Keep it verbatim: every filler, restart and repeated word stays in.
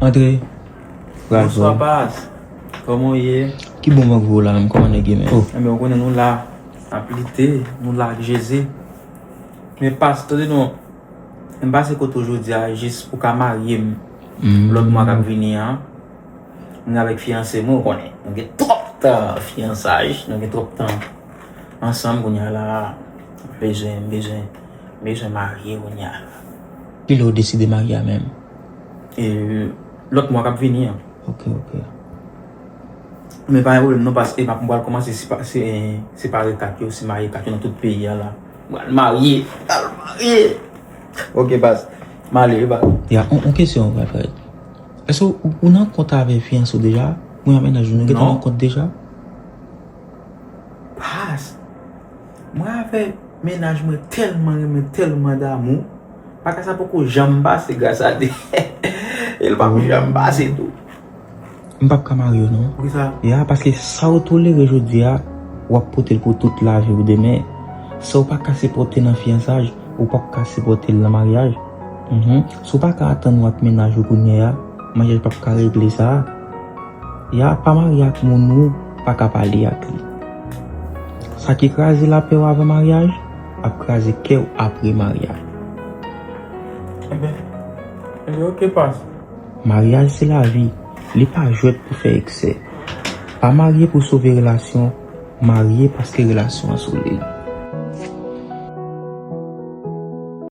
Antre. Pral Bonswa fè. Pas. Kòman w ye? Ki bon mank vre w la menm? Kòman nèg ye menm? Oh. Enben, ou konnen nou la. N ap lite, nou la ak Jezi. Men Pas, tande non. M pase kote w jodi a jis pou ka marye m. Mm. Lòt mwa k ap vini an. Mwen avèk fiyanse mwen, ou konnen. Nou gen twòp tan fiyansaj, nou gen twòp tan ansanm kounye a la. Bezwen, bezwen, bezwen marye kounye a la. Ki lè w deside marye a menm? E lòt mwa k ap vini an. Ok, ok. Men pa gen pwoblèm non, paske m ap, m pral kòmanse sepa-, se-, separe kat yo, se marye kat yo nan tout peyi a la. M pral marye, m pral marye. Ok, Pas. M ale, wi, Pas. Ya, on, on kesyon, frè Fred. Èske ou, ou nan kont avè fiyanse w deja? Ou nan mennaj ou, nou gentan Non. Nan kont deja? Pas. Mwen avè mennaj mwen tèlman renmen, tèlman damou. Bagay sa poko janm pase gras a Dye. E l pap janm pase tou. M pap ka marye w non. Poukisa? Ya, paske sa w tolere jodi a, w ap pote l pou tout lavi w demen. Sa w pa ka sipòte nan fiyansaj, ou pap ka sipòte l nan maryaj. Mhm. Si w pa ka antann ou ak mennaj ou kounye a, maryaj pap ka regle sa. Ya, pa marye ak moun ou pa ka pale ak li. Sa ki kraze lapè w avan maryaj, ap kraze kè w apre maryaj. Enben, enben, ok, Pas. Maryaj se lavi, li pa jwèt pou fè eksè. Pa marye pou sove relasyon, marye paske relasyon an solid.